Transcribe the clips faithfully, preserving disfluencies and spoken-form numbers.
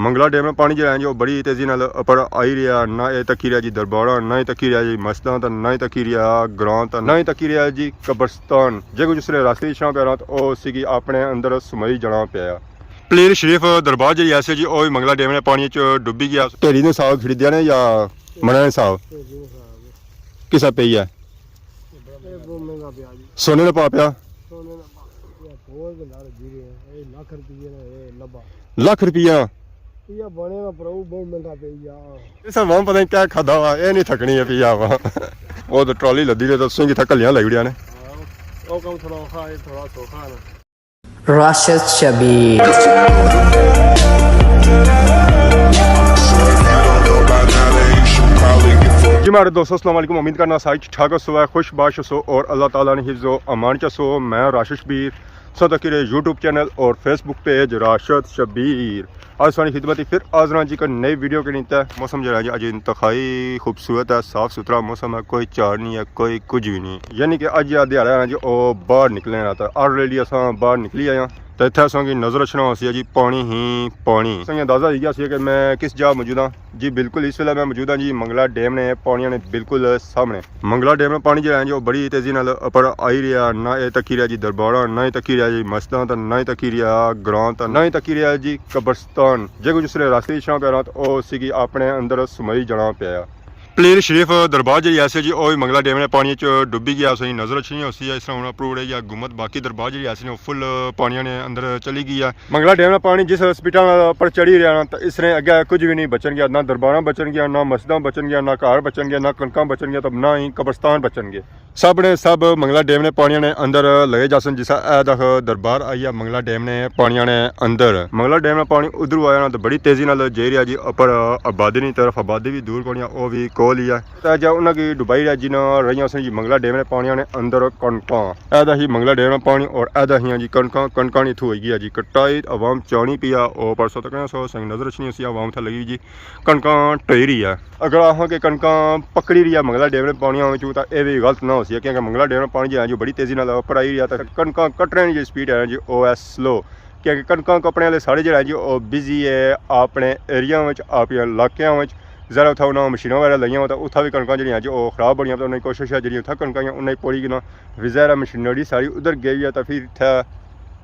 منگلا ڈیم نا پانی جیہڑا ہے جی، او بڑی تیزی نال اپر آئی رہیا۔ نہ اے تکی رہیا جی درباراں، نہ اے تکی رہیا جی مسجداں، تے نہ اے تکی رہیا گراں، تے نہ اے تکی رہیا جی قبرستان۔ جے کوئی جس نے راستے اچھنا پیا نا، تے او اسی کی اپنے اندر سمائی جانا پیا۔ پلیر شریف دربار جیہڑی ایسی جی، او وی منگلا ڈیم نے پانی اچ ڈبی گیا۔ ڈھیری نے صاحب خریدیا نے یا منع نے صاحب؟ کسا پئی ہے؟ اے بہت مہنگا پیا جی۔ سونے نا پا پیا؟ سونے نا پا پیا، بہت گھندا لگی رہے ہیں۔ اے لکھ روپیے نا، اے لبا۔ لکھ روپیہ؟ یہ بنے نا پراؤ، بہت مہنگا پیا۔ اے سب ہم پتہ نہیں کیا کھادا ہوا، اے نہیں تھکنی ہے پیا ہوا۔ او تے ٹرالی لدی رہے تے تسیں کی تھکلیاں لگی اڑیا نے۔ ہاں، او کم تھوڑا اوکھا ہے، تھوڑا سوکھا ہے نا۔ راشد شبیر۔ جی مہاڑے دوستو، السلام علیکم۔ امید کرنا سارے ٹھیک ٹھاک ہوسو، خوش باش ہوسو اور اللہ تعالیٰ نے حفظ و امان چ ہوسو۔ میں راشد شبیر، سو تکی رہے یوٹیوب چینل اور فیس بک پیج راشد شبیر۔ اج ساڑی خدمت پھر حاضر ہاں جی، ایک نئی ویڈیو کے نیتے۔ موسم جیہڑا ہے جی، اج انتہائی خوبصورت ہے، صاف ستھرا موسم ہے، کوئی جھڑ نہیں ہے، کوئی کچھ بھی نہیں۔ یعنی کہ اج یا دیہاڑا ہے نا جی، او باہر نکلنے نا، تے آلریڈی اساں باہر نکلی آئے ہاں۔ تے اتھے اساں کی نظر اچھنا ہوسی جی، پانی ہی پانی۔ اساں کی اندازہ ہوئی گیا سی کہ میں کس جا موجود ہاں۔ جی بالکل، اس ویلے میں موجود ہاں جی، منگلا ڈیم نے پانیاں نے بالکل سامنے۔ منگلا ڈیم نا پانی جیہڑا ہے جی، او بڑی تیزی نال اپر آئی رہیا۔ نہ اے تکی رہیا جی درباراں، نہ اے تکی رہیا جی مسجداں، تے نہ اے تکی رہیا گراں، تے نہ اے تکی رہیا جی قبرستان۔ جے کوئی جس نے راستے اچھنا پیا نا، تے او اسی کی اپنے اندر سمائی جانا پیا۔ پلیر شریف دربار جیہڑی ایسی جی، او وی منگلا ڈیم نے پانی اچ ڈبی گیا۔ اساں کی نظر اچھنی ہوسی ہے، اس طرح ہن اپروڑ ہے یا گمت، باقی دربار جیہڑی ایسی نے، او فل پانیاں نے اندر چلی گئی ہے۔ منگلا ڈیم نا پانی جس سپیڈا نال اپر چڑھی رہیا نا، تے اس نے اگے کچھ وی نہیں بچن گیا، نہ درباراں بچن گیا، نہ مسجداں بچن گیا، نہ گھر بچن گیا، نہ کنکاں بچن گیا، تے نہ ہی قبرستان بچن گے۔ سب نے سب منگلا ڈیم نے پانیاں نے اندر لگے جاسن۔ جسا اے دکھ دربار آئی ہے منگلا ڈیم نے پانیاں نے اندر۔ منگلا ڈیم نا پانی ادھروں آیا نا، تے بڑی تیزی نال جائی رہیا جی اپر آبادی نی طرف۔ آبادی وی دور کونی ہے، او وی کول ہی ہے۔ تے جا انہاں کی ڈبائی رہیا جی نا، رہیاں سن جی منگلا ڈیم نے پانیاں نے اندر کنکاں۔ اے دا ہی منگلا ڈیم نا پانی اور اے دا ہی جی کنکاں۔ کنکاں نی اتھوں ہوئی گئی ہے جی کٹائی، عوام چانی پیا۔ او پرسوں تک سو سنگ نظر اچھنی ہوسی، عوام اتھے لگی جی کنکاں ٹوئی رہی ہے۔ اگر آخاں کہ کنکاں پکڑی رہی ہے منگلا ڈیم نے پانیاں وچوں، تاں اے وی غلط نہ ہوسی، کیونکہ منگلا ڈیم نا پانی جیہڑا ہے جی، او بڑی تیزی نال اپر آئی رہیا، تاں کنکاں کٹنے نی جیہڑی سپیڈ ہے جی، او ہے سلو۔ کیونکہ کنکاں کپنے والے سارے جیہڑے ہیں جی، او بزی ہے اپنے ایریا وچ، اپنے علاقیاں وچ۔ ظاہر ہے اتھا انہاں مشیناں وغیرہ لائیاں ہوئیاں، تاں اتھا وی کنکاں جیہڑیاں ہیں جی، او خراب ہونیاں، تاں انہاں نی کوشش ہے جیہڑی اتھا کنکاں ہیاں، انہاں نی پوڑی گھناں۔ فیر ظاہر ہے مشینری ساری ادھر گئی ہے، تاں فیر اتھا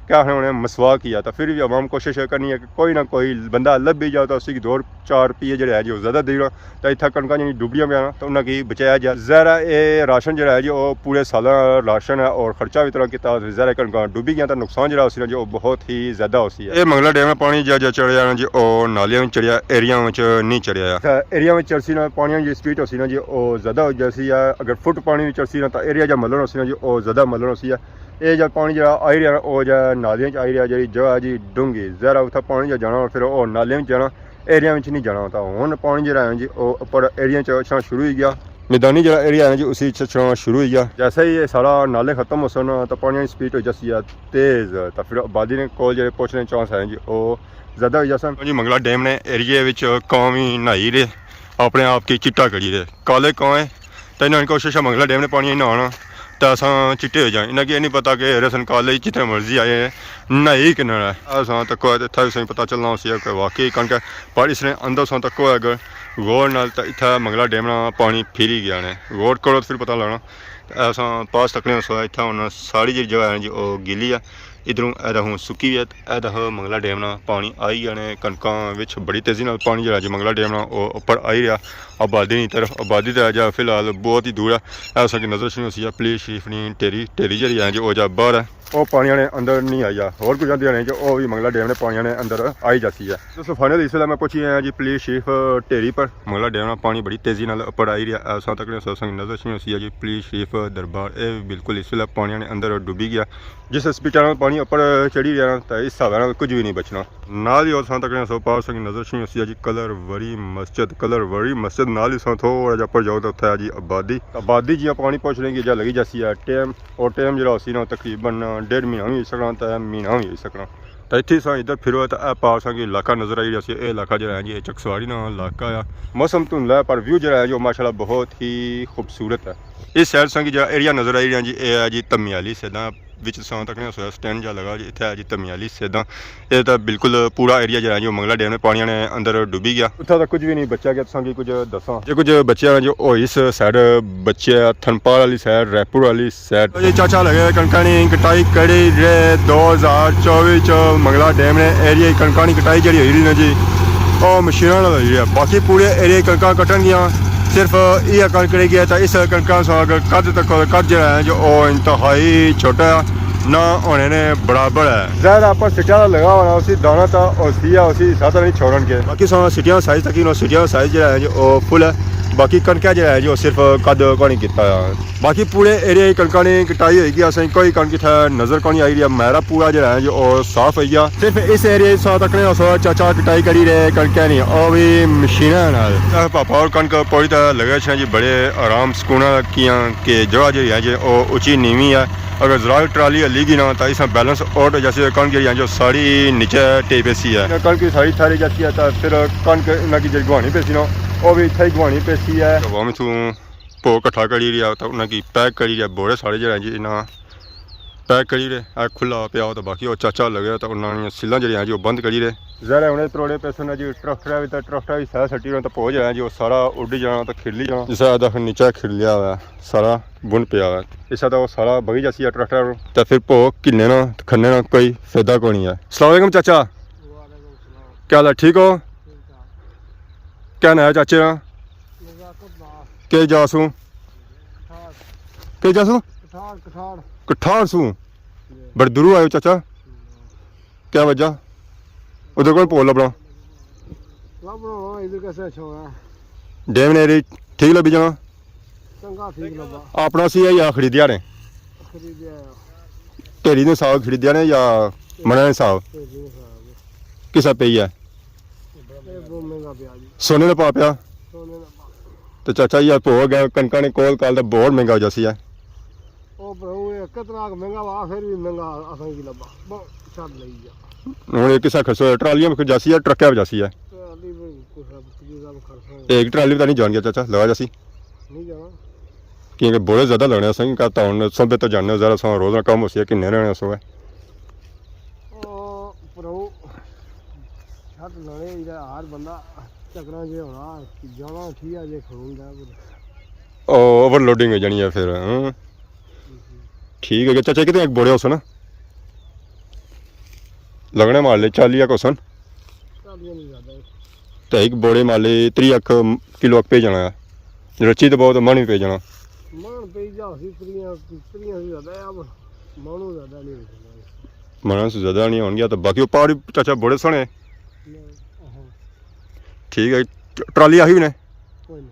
کیا آخنے ہونے مسواک ہی ہے، تاں فیر وی عوام کوشش اے کرنی ہے کہ کوئی نہ کوئی بندہ لبھی جاؤ تاں اسی کی دو چار روپیے جیہڑے ہیں جی، او زیادہ دینا، تاں اتھا کنکاں جیہڑیاں ڈبیاں پیاں نا، تاں انہاں کی بچایا جائے۔ ظاہر ہے اے راشن جیہڑا ہے جی، او پورے سالاں راشن ہے اور خرچہ وی اتنا کیتا، ظاہر ہے کنکاں ڈبی گیاں تاں نقصان جیہڑا ہوسی نا جی، او بہت ہی زیادہ ہوسی ہے۔ اے منگلا ڈیم نا پانی جا جا چڑھیا نا جی، او نالیاں وچ چڑھیا، ایریاں وچ نہیں چڑھیا۔ ایریاں وچ چڑھسی نا، پانیاں نی جیہڑی سپیڈ ہوسی نا جی، او زیادہ ہو جاسی ہے۔ اگر فٹ پانی وچ چڑھسی نا، تاں ایریا جا ملن ہوسی نا جی، او زیادہ ملن ہوسی ہے۔ اے جا پانی جیہڑا آئی رہیا نا، او جا نالیاں وچ آئی رہیا، جیہڑی جگہ جی ڈونگھی، ظاہر ہے اتھا پانی جا جانا، فیر او نالیاں وچ جانا، ایریاں وچ نہیں جانا۔ تاں ہن پانی جیہڑا ہے جی، او اپر ایریاں وچ اچھنا شروع ہوئی گیا، میدانی جیہڑا ایریا ہے جی، اسی وچ اچھنا شروع ہوئی گیا۔ جیسے ہی اے سارا نالے ختم ہوسن، تاں پانی نی سپیڈ ہو جاسی ہے تیز، تاں فیر آبادی نے کول جیہڑے پہنچنے چانس ہے جی، او زیادہ ہوئی جاسن۔ جی منگلا ڈیم نے ایریے وچ کاں وی نہائی رہے، اپنے آپ کی چٹا کری رہے، کالے کاں ہے۔ تے انہاں نی کوشش ہے منگلا ڈیم نے پانی نہانا، تے اساں چٹے ہوئی جائیں۔ انہاں کی اے نہیں پتا کہ رسن کالے جتنے مرضی آئے ہیں، نہائی کنارا ہے۔ اساں تکو ہے تے اتھا اساں پتا چلنا ہوسی ہے کہ واقعی کنک ہے، پر اس نے اندر اساں تکو ہے اگر غور نال، تے اتھا منگلا ڈیم نا پانی پھری گیا نے۔ غور کرو تے فیر پتا لگنا۔ تے اساں پاس تکنے سو اتھا ہن ساری جیہڑی جگہ ہے جی، او گیلی ہے۔ ادھروں اے دا ہن سکی وی ہے، تے اے دا منگلا ڈیم نا پانی آئی گیا نے، کنکاں وچ بڑی تیزی نال پانی جیہڑا جی منگلا ڈیم نا او اپر آئی رہیا۔ آبادی نی طرف، آبادی تے اجا فی الحال بہت ہی دور ہے۔ اے اساں کی نظر اچھنی ہوسی ہے پلیر شریف نی ڈھیری، ڈھیری جیہڑی ہے جی او جا باہر ہے۔ او پانیاں نے اندر نہیں آئی ہے، ہور کچھ آندیاں نے جو او وی منگلا ڈیم نے پانیاں نے اندر آئی جاسی ہے۔ دوستو فائنل اس ویلے میں پہنچی آیا جی پلیر شریف ڈھیری پر۔ منگلا ڈیم نا پانی بڑی تیزی نال اپر آئی رہیا ہے، اساں تک نے اساں کی نظر اچھنی ہوسی ہے جی پلیر شریف دربار، اے بالکل اس ویلے پانیاں نے اندر ڈبی گیا۔ جس سپیڈا نال پانی اپر چڑھی رہیا نا، تے اس حسابے نال کچھ وی نہیں بچنا۔ نال ہی اساں تکنے سو پار اساں کی نظر اچھنی ہوسی ہے جی کلر وری مسجد، کلر وری مسجد نال ہی اساں تھوڑا جیا اپر جاؤ تے اتھے ہے جی آبادی۔ آبادی جیاں پانی پہنچنے کی جا لگی جاسی ہے ٹائم، اور ٹائم جیہڑا ہوسی نا تقریباً ڈیڑھ مہینہ وی ہوئی سکنا تے مہینہ وی ہوئی سکنا۔ تے اتھے اساں ادھر پھرو تے اے پار اساں کی علاقہ نظر آئی رہیا سی، اے علاقہ جیہڑا ہے جی اے چکسواری نا علاقہ آ۔ موسم دھندلا ہے پر ویو جیہڑا ہے جو ماشاءاللہ بہت ہی خوبصورت ہے۔ اس سائیڈ اساں کی جیہڑا ایریا نظر آئی رہیا جی اے ہے جی تمیالی سیداں وچ تساں تکنے ہو سٹینڈ جا لگا جی، اتھے ہے جی تمیالی سیداں۔ اے تاں بالکل پورا ایریا جیڑا ہے جی، او منگلا ڈیم نے پانیاں نے اندر ڈوبی گیا۔ اتھا تاں کچھ وی نہیں بچیا کہ تساں کی کچھ دساں۔ جے کچھ بچیا نا جی، او اس سائیڈ بچیا، تھنپال والی سائیڈ، رائے پور والی سائیڈ۔ جی چاچا لگے ہوئے کنکاں نی کٹائی کری رہے، دو ہزار چوبی چ منگلا ڈیم نے ایریا کنکاں نی کٹائی جیڑی ہوئی رہی نا جی، او مشیناں نال ہوئی رہی ہے۔ باقی پورے ایریا کنکاں کٹن گیاں، صرف یہ کنک رہ گیا، تاں اس کنکاں سا اگر قد تک قد جیڑا ہے جو او انتہائی چھوٹا ہے، نہ ہونے نے برابر ہے۔ ظاہر ہے، اپر سٹیاں دا لگا ہونا، اسی دانا تا اسی ہے، اسی حصہ تا نہیں چھوڑن کے۔ باقی ساں سٹیاں سائز تک ہی نو، سٹیاں سائز جیڑا ہے جو او فل ہے، باقی کنکا جیڑا ہے جو صرف قد کونی کیتا ہے۔ باقی پورے ایریا کی کنکاں نی کٹائی ہوئی گیا، اساں کوئی کنک اتھے نظر کونی آئی رہی ہے۔ میرا پورا جیڑا ہے جو او صاف ہوئی گیا۔ صرف اس ایریا ساں تکنے اسو چاچا کٹائی کری رہے کنکاں نی، او بھی مشیناں نال۔ اے پاپا اور کنک پوری طرح لگے چھے جی، بڑے آرام سکون کیاں کہ جگہ جیڑی ہے جی او اچی نیوی ہے۔ اگر ذرا ٹرالی ہلی گی نا، تاں اس بیلنس آؤٹ ہو جاسی، کنک جیڑی ہے جو ساری نیچے ٹے پیسی ہے۔ کنک ساری تھاری جاسی ہے، تاں پھر کنک انہاں کی جیڑی گھوانی پیسی نا، او بھی اتھے ہی گھوانی پیسی ہے۔ عوام اتھوں پو کٹھا کری رہیا، تاں انہاں کی پیک کری رہیا، بورے سارے جیڑے ہیں جی انہاں پیک کری رہے۔ اے کھلا پیا ہو تاں باقی او چاچا لگے ہو تاں انہاں نے سلاں جیڑیاں ہیں جی او بند کری رہے۔ ظاہر ہے ہن اے تروڑے پیسے نا جی، ٹریکٹر وی تاں ٹریکٹر وی سہ سٹی رہے تاں پو جانا جی، او سارا اڈ جانا تاں کھرلی جانا۔ جسے آدھا نیچے کھرلیا ہوا ہے، سارا بن پیا ہوا ہے۔ اس طرح او سارا بگی جاسی ہے ٹریکٹر تے پھر پو کھنے نا کھنے نا کوئی فائدہ کوئی نہیں ہے۔ السلام علیکم چاچا۔ وعلیکم السلام۔ کیا حال ہے؟ ٹھیک ہو؟ ٹھیک ٹھاک۔ کیا نام ہے چاچے نا؟ نزاکت نام۔ کئی جا سوں؟ کٹھاڑ۔ کئی جا سوں؟ کٹھاڑ، کٹھاڑ۔ کٹھاڑ سوں؟ جی۔ بڑے دوروں آئے ہو چاچا؟ جی۔ کیا وجہ؟ ادھر کون پول لبنا؟ لبنا ہاں، ادھر کیسے اچھا ہوا ہے؟ ڈیم نے ایریا ٹھیک لبی جانا؟ چنگا ٹھیک لبا۔ اپنا سی ہے یا خریدیا نے؟ خریدیا ہے۔ ڈھیری نے صاحب خریدیا نے یا منا نے صاحب؟ ڈھیری نے صاحب۔ کسا پئی ہے؟ اے بہت مہنگا پیا جی۔ سونے نے پا پیا؟ سونے نے پا۔ تو چاچا یہ پو گیا کنکا نے کول کال تو بہت مہنگا ہو جاسی ہے۔ او بھرو، اے کتنا مہنگا وا، پھر بھی مہنگا اساں کی لبا۔ بہت چھڈ لئی جا۔ ہن اے کسا کھسو ہے؟ ٹرالیاں میں جاسی ہے، ٹرکیا میں جاسی ہے؟ ٹرالی میں کچھ تقریباً کھسو ہے۔ ایک ٹرالی پتہ نہیں جان گیا چاچا، لگا جاسی؟ نہیں جانا۔ کیونکہ بورے زیادہ لگنے اساں کی، کہتا ہن سب تو جاننے ہو، ذرا سا روز نہ کم ہو سی ہے، کنے رہنے سو ہے۔ او پرو، چھت لانے ادھر ہر بندہ چکراں جے ہونا، جانا ٹھیک ہے جے کھڑون دا۔ او اوور لوڈنگ ہو جانی ہے پھر، ہاں۔ ٹھیک ہے، چاچا کتنے ایک بوڑے ہوسن؟ لگنے مال لے چالی ایک ہوسن۔ چالی نہیں زیادہ ہے۔ تے ایک بوڑے مال لے تری ایک کلو ایک پی جانا ہے۔ رچی تو بہت من بھی پی جانا۔ من پی جا سی تریاں، تریاں سے زیادہ ہے، اب مانو زیادہ نہیں ہوتا۔ منا سے زیادہ نہیں ہون گیا تو باقی وہ پہاڑ بھی چاچا بوڑے سنے۔ نہیں، ہاں۔ ٹھیک ہے، ٹرالی آہی بھی نے؟ کوئی نہیں۔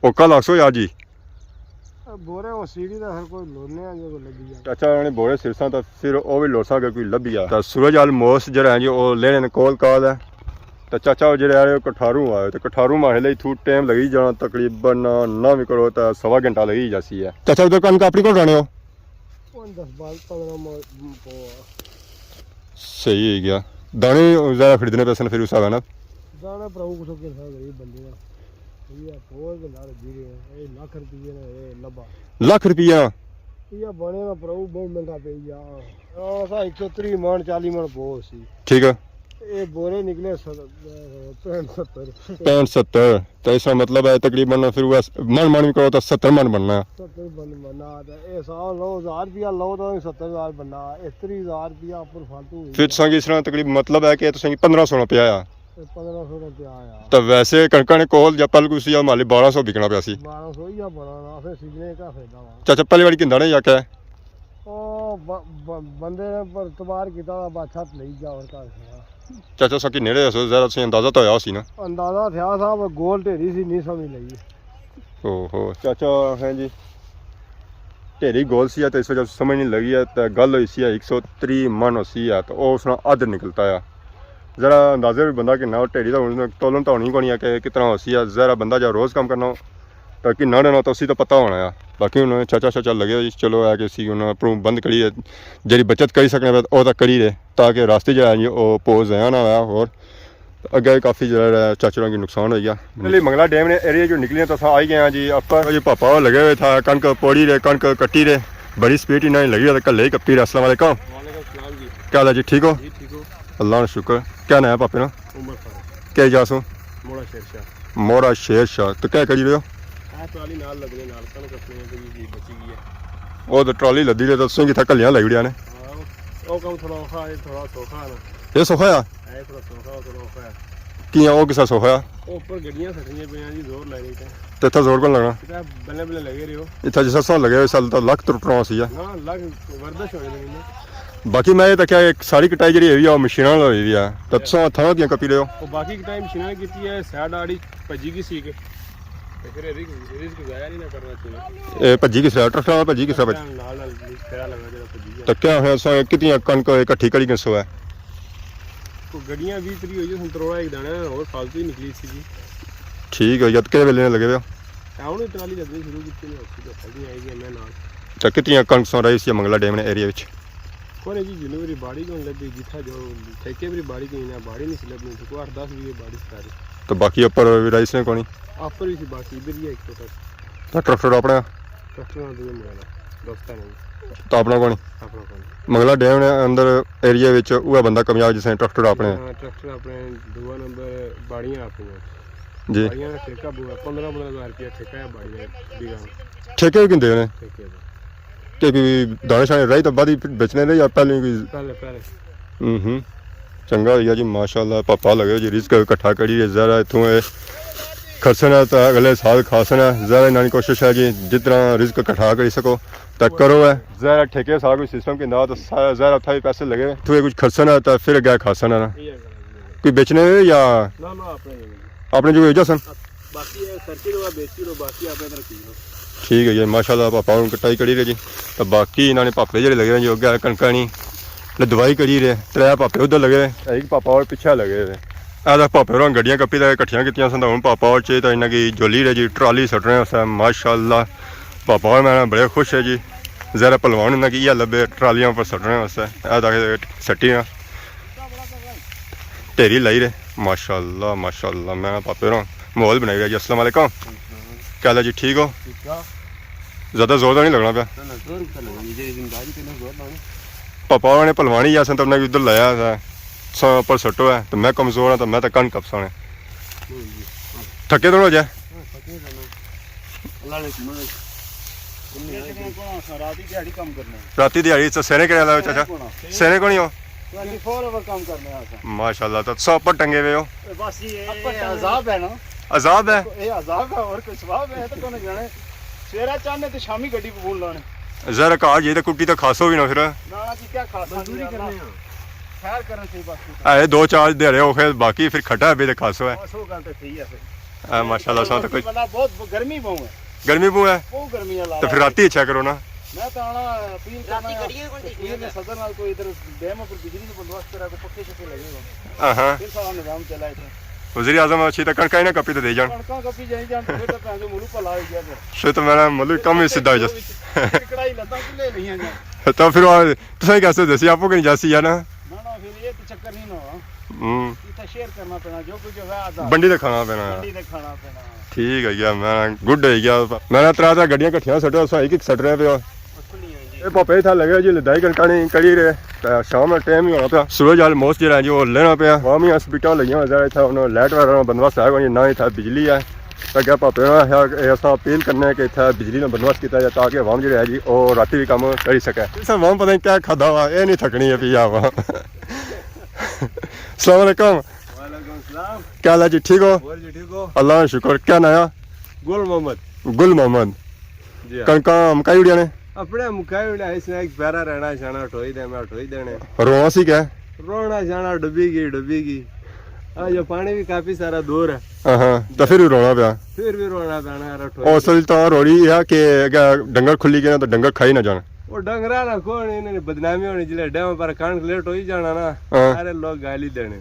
اوکا لگ سو یار جی۔ اے بورے او سیڑھی دا ہر کوئی لونے آ جو کوئی لگی جائے۔ چاچا نے بورے سرساں تے پھر او بھی لوساں اگر کوئی لبھی آ۔ تے سورج آلموسٹ جڑا ہے جی او لینے نے کول کال ہے۔ تے چاچا او جڑے آ کٹھاروں آئے تے کٹھاروں ماہے لئی تھو ٹائم لگی جانا تقریباً نہ بھی کرو تے سوا گھنٹہ لگی جاسی ہے۔ چاچا ادھر کنک اپنی کول رانے ہو؟ پندرہ بال پندرہ مال پو آ۔ صحیح ہے گیا۔ دانے زیادہ خریدنے پیسے نے پھر اس حساب نال۔ دانا پراؤ کچھ کے سا غریب بندے آ۔ یہ پو کے لار جی رہے ہیں، یہ لاکھ روپیے نے، یہ لبا۔ لاکھ روپیہ؟ یہ بنے نا پراؤ بہت مہنگا پی گیا۔ ہاں، سا ایک سو تری من، چالی من پو سی۔ ٹھیک ہے۔ یہ بورے نکلے س-، پینٹ ستر۔ پینٹ ستر۔ تو اس کا مطلب ہے تقریباً پھر وہ من من بھی کرو تو ستر من بننا ہے۔ ستر من بننا ہے۔ تو یہ سال لو ہزار روپیہ لو تو ستر ہزار بننا ہے۔ اس تری ہزار روپیہ اوپر فالتو ہوئی پھر گیا۔ تساں کی اس طرح تقریباً مطلب ہے کہ تساں کی پندرہ سو روپیہ آیا۔ تے پندرہ سو روپیہ آیا۔ تو ویسے کنکاں نے کول یا پہلے کسی مالی بارہ سو بکنا پیا سی۔ بارہ سو یا بنانا، پھر سیزنے کا فائدہ ہوا۔ چاچا پہلی واری کہندا نے یا کیا؟ او ب-، ب-، بندے نے پر اعتبار کیتا دا بادشاہ لئی جا اور کا۔ چاچا سا کی نیڑے ہسو، ذرا تساں اندازہ تو ہویا سی نا؟ اندازہ تھیا سا، پر گول ڈھیری سی، نہیں سمجھ لگی۔ اوہو، چاچا ہیں جی، ڈھیری گول سی ہے تو اس وجہ سے سمجھ نہیں لگی ہے۔ تو گل ہوئی سی ہے ایک سو تری من ہو سی ہے، تو وہ اس نا ادھ نکلتا ہے۔ ذرا اندازے بھی بندہ کہ نہ ڈھیری تو ہن تولن تو ہونی کونی ہے کہ کتنا ہو سی ہے۔ ذرا بندہ جا روز کام کرنا ہو، تاکہ نہ رہنا تو اسی تو پتہ ہونا ہے۔ باقی ہن چاچا شاچا لگے ہوئے، چلو ہے کہ اسی ہن اپروں بند کریے، جیڑی بچت کری سکنے پے او تاں کری رہے، تاکہ راستے جا ہے او پوز ضائع نہ ہویا۔ اور اگے کافی جیڑا ہے چاچا ہوراں کی نقصان ہوئی گیا۔ پہلے منگلا ڈیم نے ایریا جو نکلی ہیں تو اساں آئی گئے ہیں جی اپر۔ جی پاپا لگے ہوئے تھا، کنک پوڑی رہے، کنک کٹی رہے۔ بڑی سپیڈ انہاں نے لگی ہے، کلے ہی کپی رہے۔ السلام علیکم۔ وعلیکم السلام جی۔ کیا حال ہے جی، ٹھیک ہو؟ جی ٹھیک ہو؟ اللہ کا شکر۔ کیا نام ہے پاپے نا؟ عمر فاروق۔ کیا جا سو؟ موڑا شیر شاہ۔ موڑا شیر شاہ۔ تو کیا کری رہے ہو؟ اے ٹرالی نال لدنے نال کن کٹنے ہیں تو یہ بچی گئی ہے۔ وہ تو ٹرالی لدی رہے تو تسیں کتھا کلیاں لائی اڑیا نے؟ ہاں، وہ، وہ کم تھوڑا اوکھا ہے، تھوڑا سوکھا ہے نا۔ یہ سوکھا ہے؟ اے تھوڑا سوکھا، وہ تھوڑا اوکھا ہے۔ کیاں وہ کسا سوکھا ہے؟ وہ اوپر گڈیاں سٹنیاں پیاں جی، زور لائے نہیں تے۔ تے اتھا زور کون لگنا؟ اتھا بلے بلے لگے رہے ہو۔ اتھا جس طرح لگے ہوئے سال تو لکھ تر ٹراں سی ہے۔ ہاں، لکھ ورزش ہو جاتی ہے۔ باقی میں یہ تکیا ایک ساری کٹائی جڑی ہوئی ہے، وہ مشیناں نال ہوئی ہوئی ہے۔ تے تساں ہتھاں نال کیاں کپی رہے ہو؟ وہ باقی کٹائی مشیناں نال کیتی ہے، سائیڈ آڑی بھجی گئی سی کہ تے پھر رزق، رزق ضائع نہیں نہ کرنا چاہیے۔ اے بھجی کس طرح؟ ٹریکٹر نال بھجی کس طرح بھجی؟ نال نال پھیرا لگا جڑا بھجی گیا۔ تے کیا ہے، اساں کتنی کنک اکٹھی کری گئے سو ہے؟ کوئی گڈیاں بیس تریس ہوئی ہے، ہن تروڑا ایک دانا اور فالتو ہی نکلی سی جی۔ ٹھیک ہے، یاد کہڑے ویلے نے لگے ہوئے ہو؟ ہن ٹرالی لگنی شروع کیتی نے، اس کی تو پھل نہیں آئی گئی میں نال۔ تے کتنی کنک سو رہی سی منگلا ڈیم نے ایریا وچ؟ کونے جی، جنوبی باڑی کون لبھی، جتھا جو ٹھیکے بری باڑی کہیں نہ، باڑی نہیں سی لبھی، تو کوئی اٹھ دس بیگھے باڑی سی ساری۔ تو باقی اوپر بھی رہی سی کونی؟ اپر بھی سی، باقی ادھر ہی ہے ایک چھوٹا سا۔ تو ٹریکٹر اپنا؟ ٹریکٹر نہ دو میرا، دوستاں نے۔ تو اپنا کونی؟ اپنا کونی۔ منگلا ڈیم نے اندر ایریا وچ اوہ بندہ کامیاب جس نے ٹریکٹر اپنے؟ ہاں، ٹریکٹر اپنے، دوا نمبر باڑیاں اپنیاں۔ جی۔ باڑیاں نا ٹھیکہ بوا، پندرہ پندرہ ہزار روپیہ ٹھیکہ ہے باڑیاں بیگھا۔ ٹھیکے بھی کیندے نے؟ ٹھیکے دا۔ کہ کوئی دانے شانے رائی تو بعد ہی بیچنے نے یا پہلے کوئی؟ پہلے، پہلے۔ ہوں ہوں۔ چنگا ہوئی گیا جی، ماشاءاللہ، پاپا لگے جی، رزق اکٹھا کری رہے، ذرا اتھوں اے کھسن ہے تو اگلے سال کھاسن ہے، ذرا انہاں نی کوشش ہے جی، جتنا رزق اکٹھا کری سکو تو کرو ہے۔ ذرا ٹھیکے سا کوئی سسٹم کیندا تو سا-، ذرا اتھا بھی پیسے لگے، اتھوں اے کچھ کھسن ہے تو پھر اگے کھاسن ہے نا۔ کوئی بیچنے ہوئے یا؟ نہ، نہ، اپنے ہی۔ اپنے جو جاسن؟ باقی اے خرچے لو، بیچی لو، باقی اپنے ادھر رکھی لو۔ ٹھیک ہے جی، ماشاءاللہ پاپا ہن کٹائی کری رہے جی۔ تو باقی انہاں نے پاپے جڑے لگے ہوئے جو اگے کنکاں نی لدوائی کری رہے، ترے پاپے ادھر لگے ہوئے، ایک پاپا اور پیچھے لگے ہوئے۔ اے تاں پاپے ہوراں گڈیاں کپی تے کٹھیاں کیتیاں سن، تاں ہن پاپا اور چاہیے تاں انہاں کی جولی رہے جی، ٹرالی سٹنے واسطے۔ ماشاءاللہ پاپا اور میں بڑے خوش ہے جی، ذرا پہلوان انہاں کی ایہہ لبھے ٹرالیاں پر سٹنے واسطے۔ اے تاں سٹی نا۔ ڈھیری لائی رہے۔ ماشاءاللہ، ماشاءاللہ، میں پاپے ہوراں ماحول بنائی رہیا جی۔ السلام علیکم۔ کیا حال ہے جی، ٹھیک ہو؟ ٹھیک ٹھاک۔ زیادہ زور تو نہیں لگنا پیا؟ نہ، نہ، زور کتنا لگنا، جی، زمینداری تے نہ زور لانا۔ پاپا ہوراں نے پہلوانی جا سن تو انہاں کی ادھر لایا تھا۔ سو پر سٹو ہے، تو میں کمزور ہاں، تو میں تو کن کپساں نے۔ ہوں جی، ہاں۔ تھکے تو نہ ہو جائے؟ ہاں، تھکے تو نہ۔ اللہ نے سنو۔ رات ہی دیہاڑی کم کرنا ہے۔ رات ہی دیہاڑی، تو سینے کہڑے والا چاچا؟ سینے کون ہو؟ ٹوئنٹی فور آور کم کرنے آ اساں۔ ماشاءاللہ، تو سو اپر ٹنگے ہوئے ہو۔ اے بس یہ اپر ٹنگے۔ عذاب ہے نا۔ عذاب ہے؟ یہ عذاب ہے، اور کوئی ثواب ہے تو کون جانے۔ سویرا چاہنے تو شامی گڈی پون لانے۔ ذرا گھر جی تو کٹی تو کھاسو بھی نہ پھر۔ نہ، نہ جی، کیا کھاسو مزدوری کرنے ہاں۔ خیر کرنے سے بس۔ اے دو چار دیہاڑے اوکھے، باقی پھر کھٹا بھی تو کھاسو ہے۔ بس وہ گل تو صحیح ہے پھر۔ اے ماشاءاللہ، ساں تو کوئی بندہ بہت گرمی بہت ہے۔ گرمی بہت ہے؟ بہت گرمی ہے، تو پھر رات ہی اچھا کرو نا۔ میں تو آنا اپیل کرنا ہے، کشمیر نے صدر نال کوئی ادھر ڈیم پر بجلی نے بندوبست کرا، کوئی پکے شکے لگے ہو۔ ہاں ہاں۔ پھر سارا نظام چلا اتنا۔ وزیر اعظم اچھی تو کڑکا ہی نہ کپی تو دے جان۔ کڑکا کپی جائی جان، پھر تو پیسے ملو پلا ہو گیا پھر۔ پھر تو میرا ملو کم ہی سیدھا ہو جائے۔ کڑائی لتاں کلے نہیں ہیں جان۔ تو پھر وہ تساں کیسے دسی، آپ کو نہیں جاسی ہے نا؟ نہ، نہ، پھر یہ تو چکر نہیں نہ ہوا۔ ہوں۔ اتنا شیئر کرنا پینا، جو کچھ ہویا آدھا۔ بنڈی تے کھانا پینا۔ بنڈی تے کھانا پینا۔ ٹھیک ہے گیا، میں گڈ ہے گیا۔ میں ترا ترا گڈیاں کٹھیاں سٹو، اساں ایک ایک سٹ رہے پے ہو۔ اے پاپے تھا لگے جی لدائی کنکانی کڑی رہے۔ تے شام دا ٹائم ہی ہونا پیا۔ سورج آلموسٹ جڑا ہے جی، وہ لینا پیا۔ عوامی ہاسپٹل لگیاں ہوئے ذرا اتھا انہاں لائٹ وغیرہ نا بندوبست ہے کوئی، نہ اتھا بجلی ہے۔ تے کیا پاپے ہوراں آخیا کہ اساں اپیل کرنے کہ اتھا بجلی نا بندوبست کیتا جائے تاکہ عوام جڑا ہے جی، او راتی بھی کم کری سکے۔ اساں عوام پتہ نہیں کیا کھادا ہوا، اے نہیں تھکنی ہے پیا ہوا۔ السلام علیکم۔ وعلیکم السلام۔ کیا حال ہے جی، ٹھیک ہو؟ اور جی ٹھیک ہو؟ اللہ کا شکر۔ کیا نایا؟ گل محمد۔ گل محمد۔ جی ہاں۔ کنکاں مکائی اڑیا نے؟ اپنے مکائی اڑیا، اس نے ایک پیارا رہنا شانا اٹھوئی دے، میں اٹھوئی دینے۔ رونا سی کیا؟ رونا شانا ڈبی گئی، ڈبی گئی۔ آ جو پانی بھی کافی سارا دور ہے۔ ہاں ہاں، تو پھر بھی رونا پیا۔ پھر بھی رونا پینا یار، اٹھوئی او اصل تو روڑی ہے کہ اگر ڈنگر کھلی گئے نا تو ڈنگر کھائی نہ جان۔ وہ ڈنگرا نا کون، انہاں نے بدنامی ہونی، جلے ڈیم پر کھان لیٹ ہوئی جانا نا، ہاں۔ سارے لوگ گالی دینے۔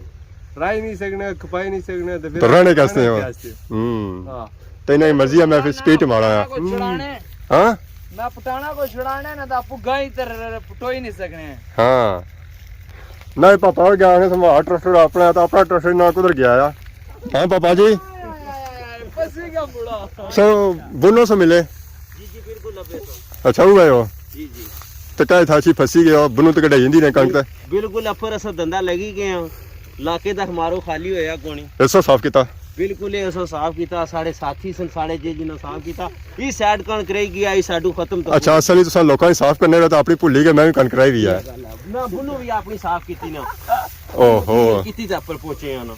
رائی نہیں سکنے، کپائی نہیں سکنے، تو پھر تو رہنے کیسے ہو؟ کیسے؟ ہوں۔ ہاں۔ تو انہیں مرضی ہے، میں پھر سپیٹ مارا ہے۔ ہاں؟ میں پٹانا کو چھڑانے نا، تو آپ گائی تر پٹو ہی نہیں سکنے۔ ہاں۔ نہیں پاپا، اور کیا آنے سنبھال ٹریکٹر اپنا، تو اپنا ٹریکٹر نہ کدھر گیا ہے؟ ہاں پاپا جی؟ پسی گیا بڑا۔ سو، بنو سے ملے؟ جی، جی، بالکل، ابے سو۔ اچھا، وہ گئے ہو؟ جی، جی۔ تے کہہ تھا اسی پھسی گیا، بنو تے کڈھائی جاندی نے کنک تے۔ بالکل، اپر اساں دندا لگی گئے ہاں، علاقے دا ہمارو خالی ہویا کونی۔ ایسا صاف کیتا؟ بالکل، اے اساں صاف کیتا، ساڑے ساتھی سن، ساڑے جے جنہاں صاف کیتا، ای سائیڈ کنک رہی گیا، ای ساڈو ختم تو اچھا، اصل وچ تساں لوکاں نے صاف کرنے وے تے اپنی بھلی گئے، میں وی کنک کرائی وی ہے۔ نہ، بنو وی اپنی صاف کیتی نا۔ اوہو۔ کیتی تے اپر پہنچے ہاں نا۔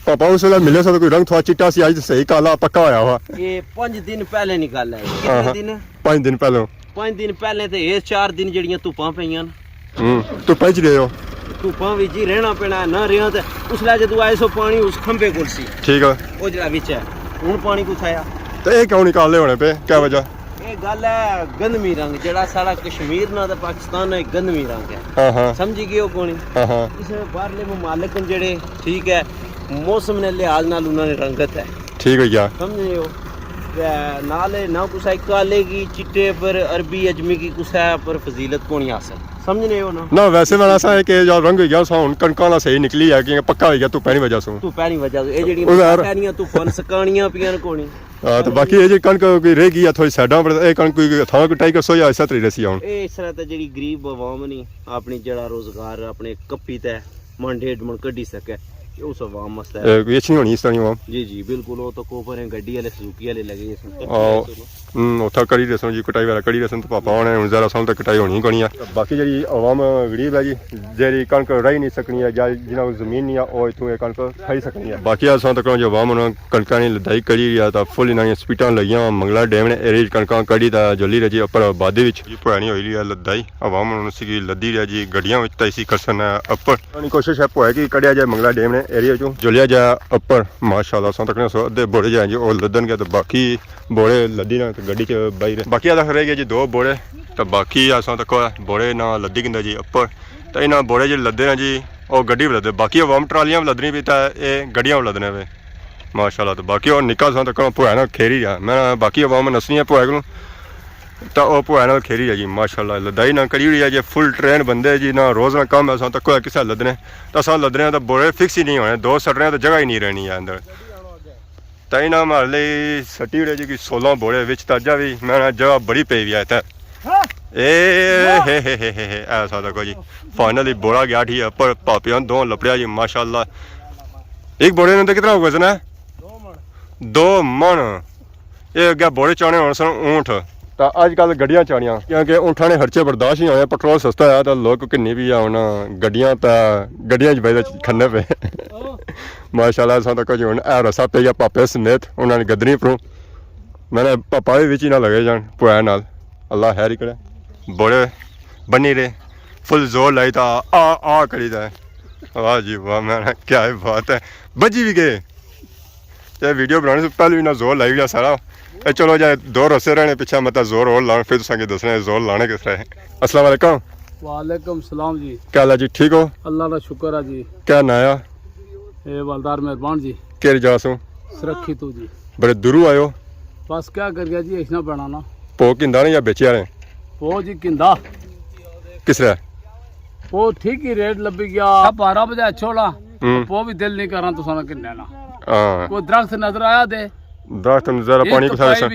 پاپا اس ویلے ملے سا تو کوئی رنگ تھوڑا چٹا سی، اج تے صحیح کالا پکا ہویا ہوا۔ اے پنج دن پہلے نی گل ہے۔ ہاں، کتنے ہاں۔ دن؟ پنج دن پہلے۔ پنج دن پہلے تے اے چار دن جیڑیاں دھوپاں پئیاں نا۔ ہوں، دھوپاں وچ رہے ہو؟ دھوپاں وچ جی رہنا پینا ہے، نہ رہیا تے اس لے جدوں آئے سو پانی اس کھمبے کول سی۔ ٹھیک ہے۔ او جیڑا وچ ہے، ہن پانی کتھے آیا؟ تے اے کیوں نکالنے ہونے پے؟ کیا وجہ؟ اے گل ہے گندمی رنگ، جیڑا ساڑا کشمیر نا تے پاکستان نا ایک گندمی رنگ ہے۔ ہاں، ہاں۔ سمجھی گئے ہو کونی؟ ہاں، ہاں۔ اس باہرلے ممالک نے جیڑے، ٹھیک ہے، موسم نے لحاظ نال انہاں نے رنگت ہے۔ ٹھیک ہوئی گیا۔ سمجھے ہو؟ تے نال نہ کسا کالے کی، چٹے پر، عربی، عجمی کی کسا پر فضیلت کونی حاصل۔ سمجھنے ہو نا؟ نہ، ویسے میں اساں کہ یار رنگ ہوئی گیا، سا ہن کنکاں نا صحیح نکلی ہے، کیونکہ پکا ہوئی گیا، دھوپاں نی وجہ سوں۔ دھوپاں نی وجہ سوں۔ اے جیڑی او یار۔ پہنیاں دھوپاں سکانیاں پیاں کونی۔ ہاں، تے باقی اے جی کنک کوئی رہ گئی ہے تھوڑی سائیڈاں پر، اے کنک کوئی تھاں کٹائی کرسو یا اس طرح رہسی ہن؟ اے اس طرح تے جیڑی غریب عوام نی، اپنی جیڑا روزگار، اپنے کپی تے من ڈیڑھ من کڈی سکے، اے اس عوام واسطے ہے۔ اے کوئی اچھی نہیں ہونی اس طرح عوام۔ جی، جی، بالکل، او تو کوپر ہیں، گڈی والے، سزوکی والے لگے اس وقت۔ آؤ۔ ہوں، اتھا کری رسن جی، کٹائی والا کری رسن تو پاپا ہونے، ہن ذرا سن تک کٹائی ہونی کونی ہے۔ باقی جیڑی عوام غریب ہے جی، جیڑی کنک رائی نہیں سکنی ہے، یا جنہاں کو زمین نہیں ہے، او اتھوں اے کنک کھائی سکنی ہے۔ باقی اساں تک جو عوام ہونا کنکاں نی لدائی کری رہی ہے، تا فل انہاں نیاں سپیٹاں لگیاں، منگلا ڈیم نے ایریا کنکاں کڈی تا جلی رہی جی، اپر آبادی وچ جی پرانی ہوئی رہی ہے لدائی، عوام ہونا سی کی لدی رہی ہے جی، گڈیاں وچ تا اسی کھسن ہے اپر۔ کوشش ہے پوئے کی کڈیا جائے منگلا ڈیم نے ایریا چوں، جلیا جائے اپر۔ ماشاءاللہ، اساں تکنے سو ادھے بوڑے جائیں جی، او لدن گے تے باقی بوڑے لدی نا تے گڈی چ بائی رہے۔ باقی آدھا رہ گئے جی دو بوڑے، تے باقی اساں تک بوڑے نہ لدی گندا جی اپر۔ تے انہاں بوڑے جی لدے نا جی، او گڈی وچ لدے۔ باقی عوام ٹرالیاں وچ لدنی پئی تے اے گڈیاں وچ لدنے پئے۔ ماشاءاللہ، تے باقی او نکا اساں تک پویا نا کھیری رہیا۔ میں باقی عوام نسنی ہے پویا کولوں۔ تا او پویا نال کھیری ہے جی، ماشاءاللہ، لدائی نہ کری ہوئی ہے جی، فل ٹرین بندے جی، نہ روز نہ کم ہے، اساں تکو ہے کسے لدنے، تا اساں لدنے آں تا بوڑے فکس ہی نہیں ہونے، دو سٹنے آں تا جگہ ہی نہیں رہنی ہے اندر۔ تا انہاں ماڑے لئی سٹی ہوئے جی کوئی سولہ بوڑے وچ، تا اجا وی میں نا جگہ بڑی پئی ہوئی ہے اتھے۔ اے ہے ہے ہے ہے ہے، ایسا تکو جی، فائنلی بوڑا گیا ٹھی ہے، پر پاپیاں دو لپڑیا جی، ماشاءاللہ۔ ایک بوڑے نے تو کتنا وزن ہے؟ دو من۔ اے اگے بوڑے چانے ہونے سن اونٹ۔ تا اج کل گڈیاں چانیاں، کیونکہ اونٹاں نے خرچے برداشت نہیں ہونے، پٹرول سستا ہے، تا لوگ کنی بھی آن گڈیاں، تا گڈیاں چ بہت کھنے پے۔ ماشاءاللہ، اساں تک جو ہن اے رسا پہ گیا پاپے سمیت، انہاں نے گدری پروں۔ میں نے پاپا بھی وچ ہی نہ لگے جان، پویا نال۔ اللہ خیر ہی کرے۔ بوڑے بنی رہے، فل زور لائی تا آ، آ کری دا ہے۔ واہ جی واہ، میں نے کیا ہی بات ہے۔ بجی بھی گئے۔ تے ویڈیو بنانے سے پہلے انہاں زور لائی گیا سارا۔ اے چلو جائے، دو رسے رہنے پچھے، مطلب زور اور لانا، پھر تساں کی دسنا ہے زور لانے کس طرح ہے۔ السلام علیکم۔ وعلیکم السلام جی۔ کیا حال ہے جی، ٹھیک ہو؟ اللہ کا شکر ہے جی۔ کیا ناں ہے؟ اے والدار مہربان جی۔ کیڑی جگہ سوں؟ سرکھی تو جی۔ بڑے دوروں آئے ہو؟ بس کیا کر گیا جی، اس نہ بنانا۔ پو کندا نے یا بیچیا نے؟ پو جی کندا۔ کس طرح؟ پو ٹھیک ہی ریٹ لبی گیا۔ بارہ بجے چھوڑا۔ ہوں۔ پو بھی دل نہیں کرنا تو سانا کن لینا۔ ہاں۔ کوئی درخت نظر آیا دے؟ درخت نظر، پانی کتھا ویسا؟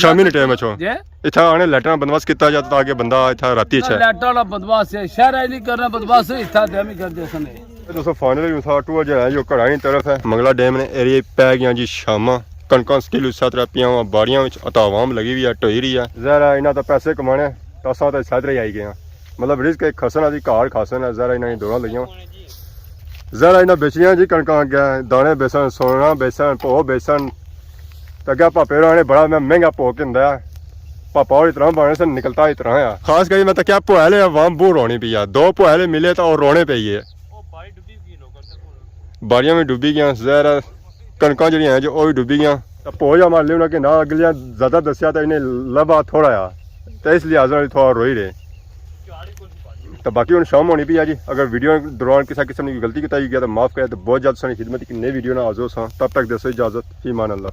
شامی نے ٹائم اچھو۔ جے؟ اتھا آنے لائٹاں بندوبست کیتا جاتا تاکہ بندہ اتھا راتی اچھے۔ لائٹاں والا بندوبست ہے، شہر ہی نہیں کرنا بندوبست، اتھا ڈیم ہی کر دے سنے۔ دوستو، فائنلی اتھا ٹور جو ہے، جو کڑائی طرف ہے، منگلا ڈیم نے ایریے پہ گیا جی شاماں۔ کنکاں سکیل اس طرح پیاں ہوا، باڑیاں وچ اتا عوام لگی ہوئی ہے، ٹوئی رہی ہے۔ ظاہر ہے، انہاں تو پیسے کمانے، تو اساں تو سیدرے آئی گئے ہیں۔ مطلب، رزق ایک کھسن آدھی کار کھسن ہے، ذرا انہاں نی دوڑاں لگیاں۔ ذرا انہاں بیچنیاں جی کنکاں اگے، دانے بیچن، سونا بیچن، پو بیچن۔ تے اگے پاپے ہوراں نے بڑا میں مہنگا پو گھندا ہے۔ پاپا ہور اتنا بانے سے نکلتا اتنا ہے۔ خاص کری میں تکیا پوہلے عوام بہوں رونی پئی ہے۔ دو پوہلے ملے تے او رونے پئی ہے۔ باڑیاں وی ڈبی گیاں، ظاہر ہے کنکاں جیڑیاں ہیں جو او وی ڈبی گیاں۔ تے پو جا مار لے انہاں کہ نہ اگلیاں زیادہ دسیا تے انہیں لبھا تھوڑا آ۔ تے اس لحاظ نال تھوڑا روئی رہے۔ تے باقی ہن شام ہونی پئی آ جی، اگر ویڈیو دوران کسے قسم نی کوئی غلطی کیتا ہوئی گیا تے معاف کرے، تے بہت جلد تساں نی خدمت اچ نئی ویڈیو نال حاضر ہوساں۔ تب تک دیسو اجازت، فی امان اللہ۔